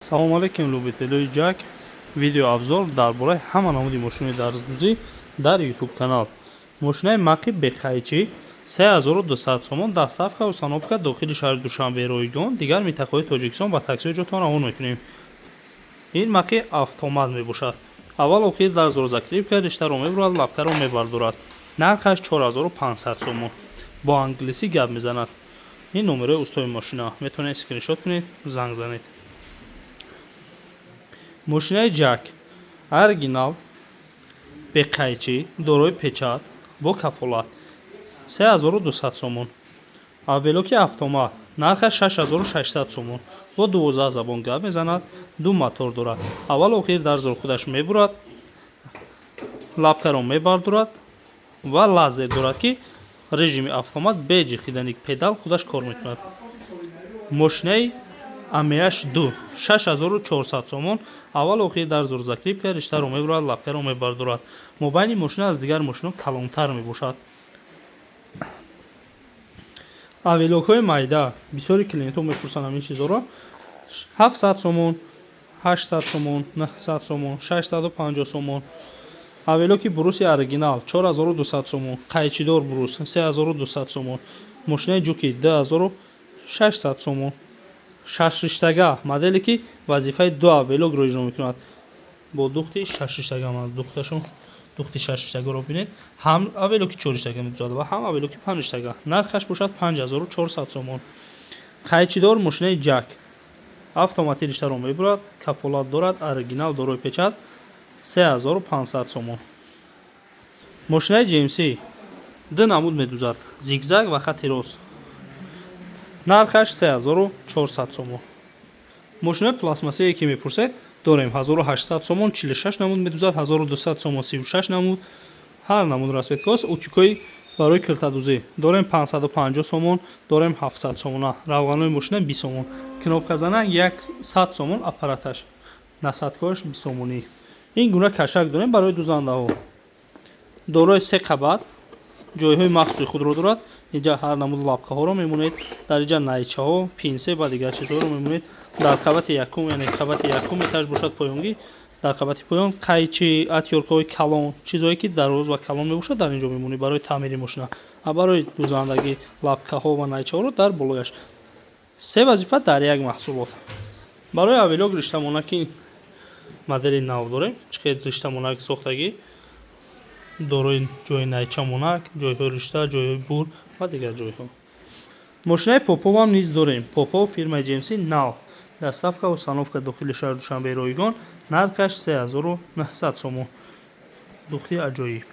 Салому алейкум, любителои ЖАК. Видеообзор дар бораи ҳама намуди мошинои дарздӯзӣ дар Ютуб канал. Мошинаи Маки беқайчӣ 3200 сомон, доставка, установка дохили шаҳри Душанбе ройгон, дигар минтақаҳои Тоҷикистон ба таксиҳо ҷотон равон мекунем. Ин Маки автомат мебошад. Аввал охир дарзро закрепка, риштаро мебурад, лапкаро мебардорад. Нархаш 4500 сомон. Бо англисӣ гап мезанад. Ин номерои устои мошина, метавонед скриншот кунед, занг занед. Мошинаи ЖАК оригинал, беқайчӣ, дорои печать, бо кафолат 3200 сомон. Авелоки автомат, нархаш 6600 сомон. Бо 12 забон гап мезанад, ду мотор дорад. Аввал охир дарзро худаш мебурад, лапкаро мебардорад ва лазер дорад, ки режими автомат бе ҷихидани педал худаш кор мекунад. Мошинаи АМH 2 6400 сомон. Аввал охир дарзро закрепка, риштаро мебурад, лапкаро мебардорад. Мобайни мошина аз дигар мошино калонтар мебошад. Оверлокҳои майда, бисёри клиентҳо мепурсанд ҳамин чизҳоро: 700 сомон, 800 сомон, 900 сомон, 650 сомон. Оверлоки бруси оригинал 4200 сомон, қайчидор брус 3200 сомон. Мошинаи Ҷуки 2600 сомон. Шашриштага моделе, ки вазифаи ду оверлокро иҷро мекунад, бо духти шашриштага. Духташон, духти шашриштагаро бинед, ҳам оверлоки чорриштага медузад ва ҳам оверлоки панҷриштага. Нархаш бошад 5400 сомон. Қайчидор мошинаи ЖАК автоматӣ риштаро мебурад, кафолат дорад, оригинал, дорои печать 3500 сомон. Мошинаи GMC ду намуд медузад: зигзаг ва хати рост. Нархаш 3400 сомон. Мошинаи пластмассие, ки мепурсед, дорем: 1800 сомон, 46 намуд медузад, 1200 сомон, 36 намуд, ҳар намуд расцветкаост. Утюгҳои барои киртадузӣ дорем 550 сомон, дорем 700 сомона. Равғанои мошина 20 сомон, кнопказанак 100 сомон, аппараташ, насадкаош 20 сомонӣ. Ин гуна кашак дорем барои дузандаҳо, дорои се қабат, ҷойҳои махсуси худро дорад. Инҷа ҳар намуд лапкаҳоро мемонед, дар инҷа найчаҳо, пинсе ва дигар чизҳоро мемонед. Дар қабати якум, яъне қабати якум этаж бошад, поёнгӣ, дар қабати поён қайчи, отвёрткаҳои калон, чизҳое ки дароз ва калон мебошад, дар ин ҷо мемонед барои таъмири мошина, а барои дузандагӣ лапкаҳо ва найчаҳоро дар болояш. Се вазифа дар як маҳсулот. Барои оверлок риштамонаки модели нав дорем, чӣ хел риштамонак сохтагӣ, дорои ҷои найчамонак, ҷойҳои ришта, ҷойҳои бур ва дигар ҷойҳо. Мошинаи Поповам низ дорем. Попов фирмаи GMC нав, доставка, установка дохили шаҳри Душанбеи ройгон, нархаш 3900 сомон. Духти аҷоиб.